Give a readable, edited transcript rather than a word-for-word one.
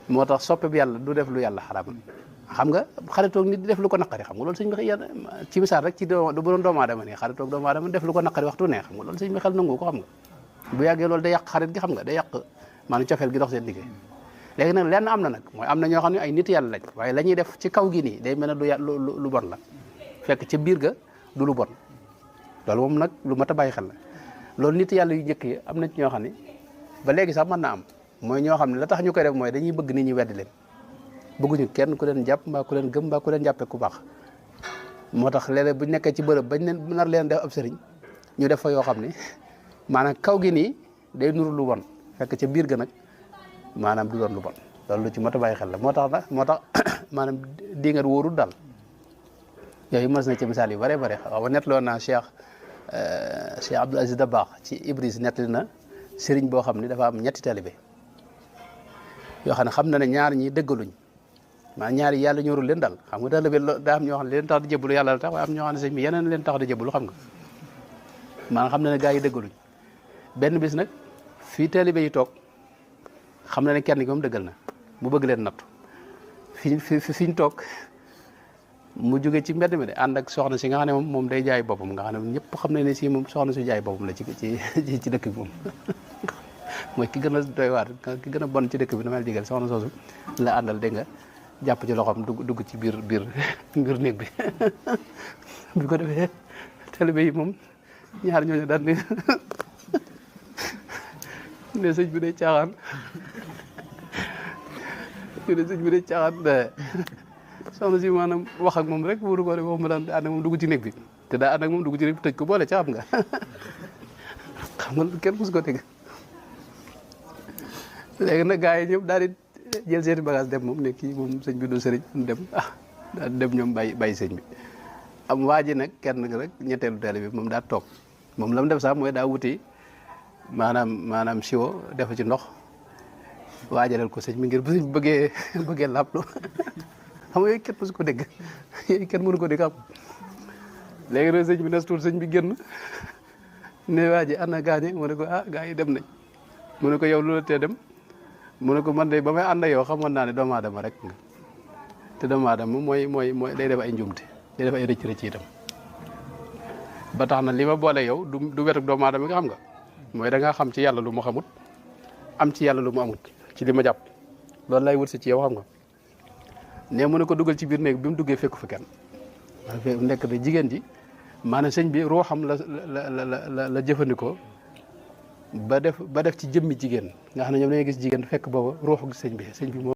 moo tax soppe bi yàlla du def lu yàlla xaraamal xam nga xaritoog nit di def lu ko naqari xam nga loolu sëñ bi yàlla ci misaal rek ci du doon doomu aadama nii xaritoog doomu aadama def lu ko naqari waxtu ne xam nga loolu sëñ bi xel nangu ko xam nga bu yàggee loolu day yàq xarit gi xam nga day yàq maanaam cofeel gi dox seen liggéey léegi nag lenn am na nag mooy am na ñoo xam ne ay nit yàlla lañ waaye la ñuy def ci kaw gi nii day mel ne lu bon la fekk ca biir ga du lu bon loolu moom nag lu mat a bàyyi xel la loolu nit yàlla yu njëkk yi am na ci ñoo xam ne ba léegi sax mën na am mooy ñoo xam ne la tax ñu koy def mooy dañuy bëgg nit ñi weddi leen bëgguñu kenn ku leen jàpp mbaa ku leen gëm mbaa ku leen jàppee ku baax moo tax léeg-léeg bu nekkee ci bërëb bañ leen nar leen def ab sëriñ ñu def fa yoo xam ne maanaam kaw gi nii day nuru lu bon fekk ca biir ga nag maanaam du doon lu bon loolu lu ci mat a bàyyi xel la moo tax maanaam di nga wóorul daal yooyu mës na ci misaal yu bare bare xaw ma nettaloon naa Cheikh Abdoul Aziz Dabakh ci Ibris nettali na sëriñ boo xam ne dafa am ñetti taalibe yoo xam ne xam na ne ñaar ñi dëggaluñ maanaam ñaari yàlla ñorul leen dal xam nga taalibe daa am ñoo xam ne leen tax di jébbalu yàlla la tax waaye am ñoo xam ne sëñ bi yeneen leen tax di jébbalu xam nga maanaam xam na ne gaa yi dëggaluñ benn bis nag fii taalibe yi toog xam na ne kenn ki moom dëggal na mu bëgg leen nattu fi ñu toog mu jóge ci mbedd mi de ànd ak soxna si nga xam ne moom day jaay boppam nga xam ne ñëpp xam nañ ne si moom soxna su jaay boppam la ci dëkk bi moom mooy ki gën a doy waar ki gën a bon ci dëkk bi damay digal soxna soosu la àndal dégg nga jàpp ci loxoom dugg ci biir néeg bi bi ko defee taalibe yi moom ñaar ñooñu daal ne sëñ bi day caaxaan ñu ne sëñ bi day caaxaan soxna si maanaam wax ak moom rek wóoru ko rek wax ma daan ànd ak moom dugg ci néeg bi te daa ànd ak moom dugg ci néeg bi tëj ko boole ca xam nga xam nga kenn musu ko dégg léegi nag gars yi ñëpp daal di jël seeni bagage dem moom ne kii moom sëñ bi du sëriñ dem daal di dem ñoom bàyyi sëñ bi am waa ji nag kenn rek ñetteelu teel bi moom daa toog moom la mu def sax mooy daa wuti maanaam siwo def ci ndox waajalal ko sëñ bi ngir bu sëñ bëggee laablu xam nga yooyu kenn mësu ko dégg yooyu kenn mënu ko dégg am léegi nag sëñ bi nas tuut sëñ bi génn ne waa ji ana gaañe mu ne ko gaa yi dem nañ mu ne ko yow lu la tee dem mu ne ko man de ba may ànd ak yow xamoon naa ne doomu aadama rek nga te doomu aadama mooy day def ay njumte day def ay rëcc itam ba tax na li ma boole yow du wetuk doomu aadama nga xam nga mooy da ngaa xam ci yàlla lu mu xamut am ci yàlla lu mu amut ci li ma jàpp loolu lay wut si ci yow xam nga ne mu ne ko dugal ci biir néeg bi mu duggee fekku fa kenn nekk de jigéen ji maanaam sëñ bi ruuxam la jëfandikoo ba def ci jëmmi jigéen nga xam ne ñoom dañuy gis jigéen fekk booba ruuxu sëñ bi